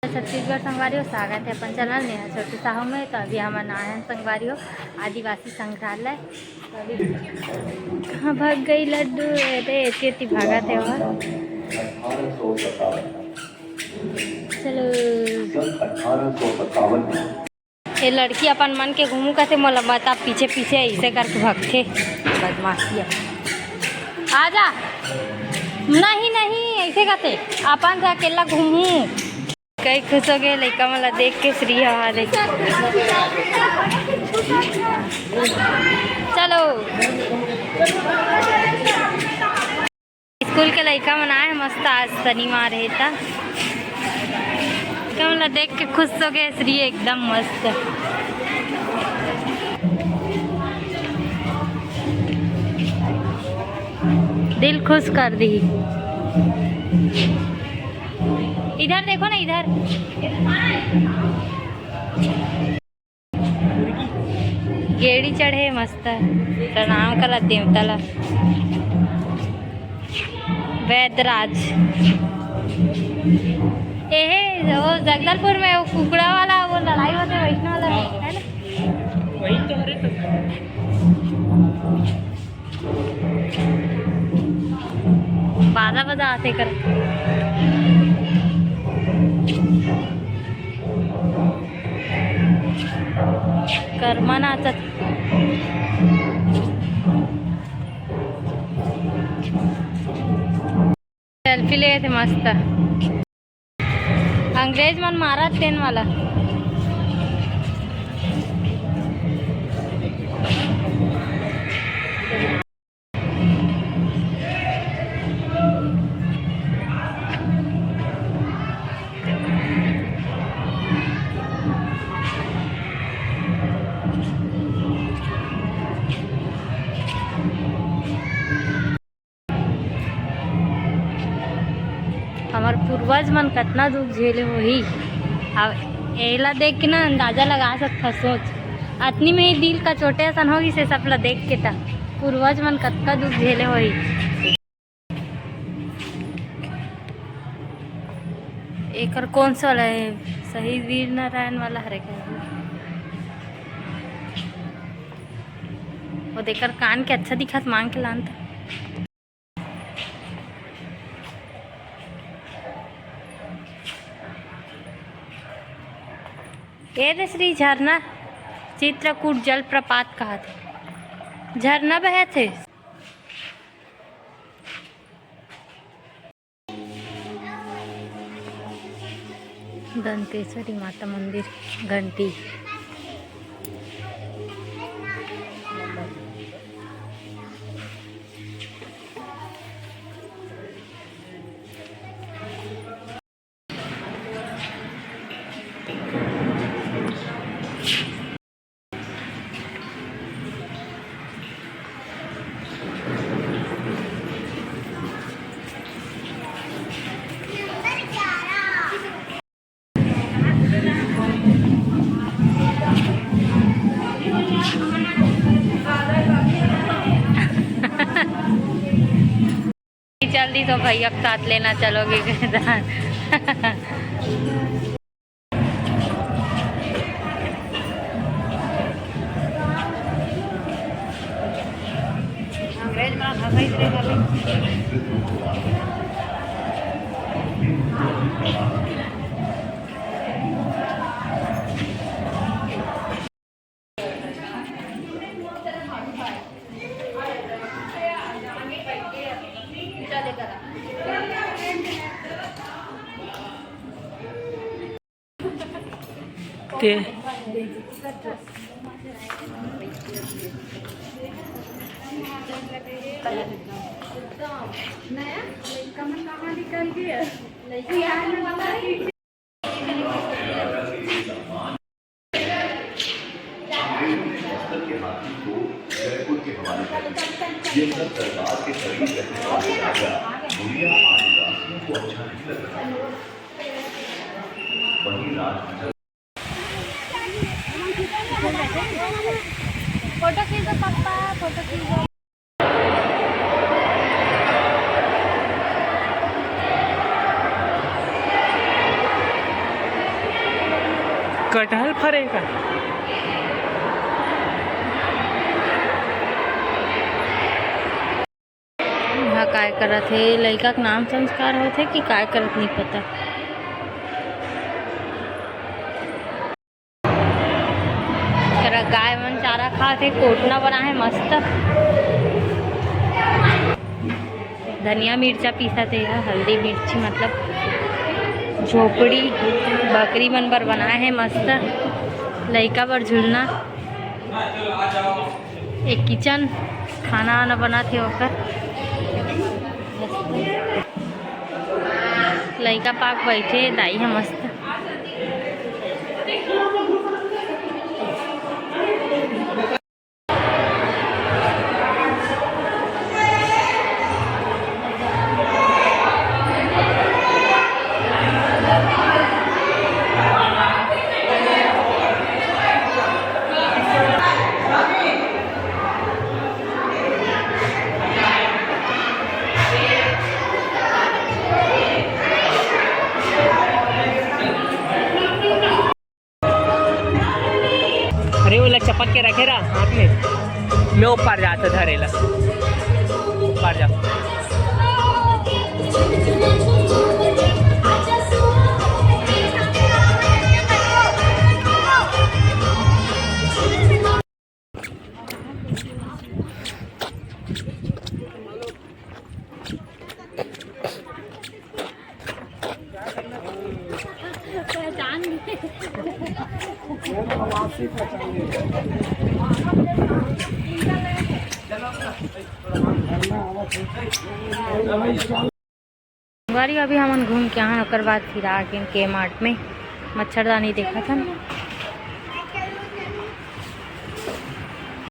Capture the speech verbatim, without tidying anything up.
छत्तीसगढ़ संगवारी हो, स्वागत है अपन चैनल नेहा छोटू साहू में। तो अभी हमन आए हन संगवारी हो आदिवासी संग्रहालय। तो अभी कहाँ भाग गई लड्डू? अरे एती एती भागत है वह। चलो। ये लड़की अपन मन के घूमू कथे, मोला बता पीछे पीछे ऐसे करके भगथे। बदमाशिया। आजा। नहीं नहीं, ऐसे कथे, अपन से अकेला घूमू। कई खुश हो गए लइका मन ला देख के श्री हवा दे। चलो। स्कूल के लइका मन आए हे मस्त, आज शनिवार हे त। त हमन ला देख के खुश हो गए श्री, एकदम मस्त। दिल खुश कर दी। इधर देखो ना, इधर। गेड़ी चढ़े मस्त, प्रणाम करा देवता ला। वैदराज, एहे वो जगदलपुर में वो कुकड़ा वाला, वो लड़ाई होते वैष्णव वाला, है ना? वही तो हरे तो। बाजा बजा आथे कर। कर्मा नाचत। सेल्फी लेत हे मस्त। अंग्रेज मन मारत तेन वाला। हमर पूर्वज मन कतना दुख झेले होही। अब एला देख के ना अंदाजा लगा सकथव, सोच, अतनी में ही दिल का चोटे असन हो गिस हे सब ला देख के, त पूर्वज मन कतका दुख झेले होही। एकर कौन सा वाला हे? शहीद वीर नारायण वाला हरे का? वो देकर कान के अच्छा दिखत, मांग के लान त। ए दे श्री झरना, चित्रकूट जलप्रपात कहत हे। झरना बहत हे। दंतेश्वरी माता मंदिर, घंटी। चल दी तो भैया के साथ लेना चलोगे किधर? अंग्रेज मन भाषा ही करेगा अभी। ते फोटो खींचो पापा, फोटो खींचो। कटहल फरे का? इहाँ काय करत हे? लइका के नाम संस्कार होत हे कि काय करत, नहीं पता। तेरा गाय मन चारा खात हे, कोटना बना हे मस्त। धनिया मिर्चा पीसत हे, हल्दी मिर्ची, मतलब झोपड़ी बकरी मन बर बनाए हे मस्त। लइका बर झुलना, एक किचन, खाना वाना बनात हे ओकर। लइका पाक बैठे, दाई ह मस्त। अरे, ओला चपक के रखे रहा हाथ में। मैं ऊपर जाता धरेला, ऊपर जा। संगवारी, अभी हमन घूम के आहन, ओकर बाद फिर आ गेन के मार्ट में मच्छरदानी देखत हन।